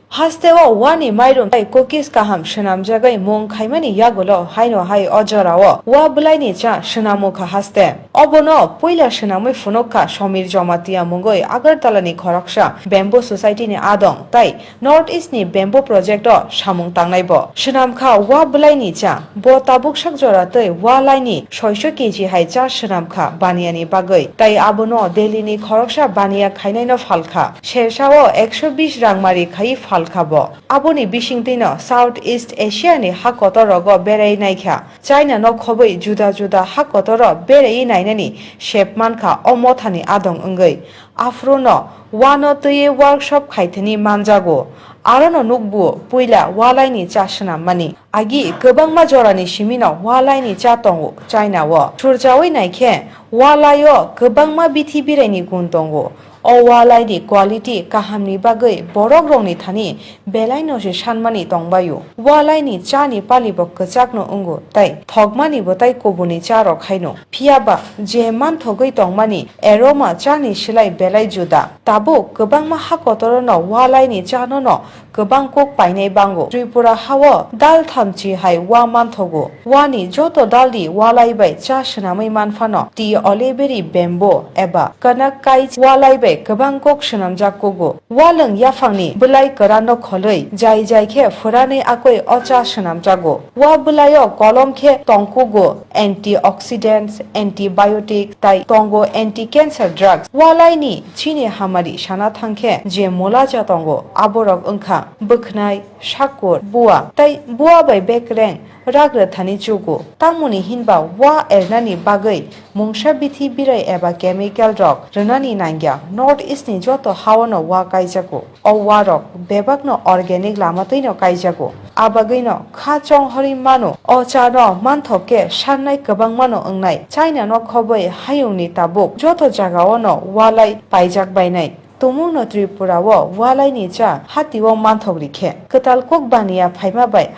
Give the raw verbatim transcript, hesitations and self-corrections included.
Hasteo wani mairum tei cookies kaham swnamjagwi mung khaimani yagulo haino hai o jorao wa bwlaini cha swnamukha haste. Obono puila swnamwi phunukha Somir Jomatia mungwi Agartala ni khoroksa Bamboo Society ni adong tei North East ni Bamboo Project o samung tangnai bo. Swnamkha wa bwlaini cha, bo tabuk sak jora tei wa laini soiso keji hai cha swnamkha baniya ni bagwi tei abono Delhi ni khoroksa baniya khainaino phalkha. Sersao ekso bish rangmari khai phalkha bo. Aboni bisingtwino South East Asia ni ha kotor rogo berai naikha. China no khobwi juda juda ha kotoro berai nainani sep mankha o mothani adong wngwi. Aphuru no wano twiwi workshop khaithani manjago. Arono nukbu puila wa laini cha swnammani. Agi kwbangma jorani simino wa laini cha tongo China o. Surjawi naikhe wa laio kwbangma bithi biraini gun tongo. O wa laini quality kahamni bagwi borok rokni thani belai no se sanmani tongbaio. Wa laini chani pali bo kwchak no wngo tei thokmani bo tai kubuni cha rok haino. Phiya ba je manthogwi tongmani aroma chani silai belai juda. Tabuk kwbangma ha kotoro no wa laini cha no no kwbang kok painai bango. Tripura hao dal thamchi hai wa manthogo. Wani joto daldi walai bai cha swnamwi manphano tea, oliveri, bamboo eba kanak kai walai bai kwbang kok swnamjak kugo. Walwng yaphangni bwlai kwran no kholwi jai jai khe phwranwi akoi o cha swnamjago. Wa bwlaio kolom khe tongkugo antioxidants, antibiotics tai tongo anti-cancer drugs. Walaini chini hamari sana thangkhe je molacha tongo, aborok wngkha bwkhnai, sakur, bua tai bua bai bekreng rak rwthani chugo. Tamoni hinba wa ernani bagwi mungsa bithi birai eba chemical rok rwnani nangya. North East ni joto hawano wa kaijago. O warok bebakno organic lama twino kaijago. Abagwino kha chonghorwi mano. O chano manthok khe sannai kwbangmano wngnai. China no khobwi hayungni tabuk joto jagaono walai paijak bainai. Tumungno Tripura o walaini cha hatio manthok rikhe. Kwtal kok baniya phaima bai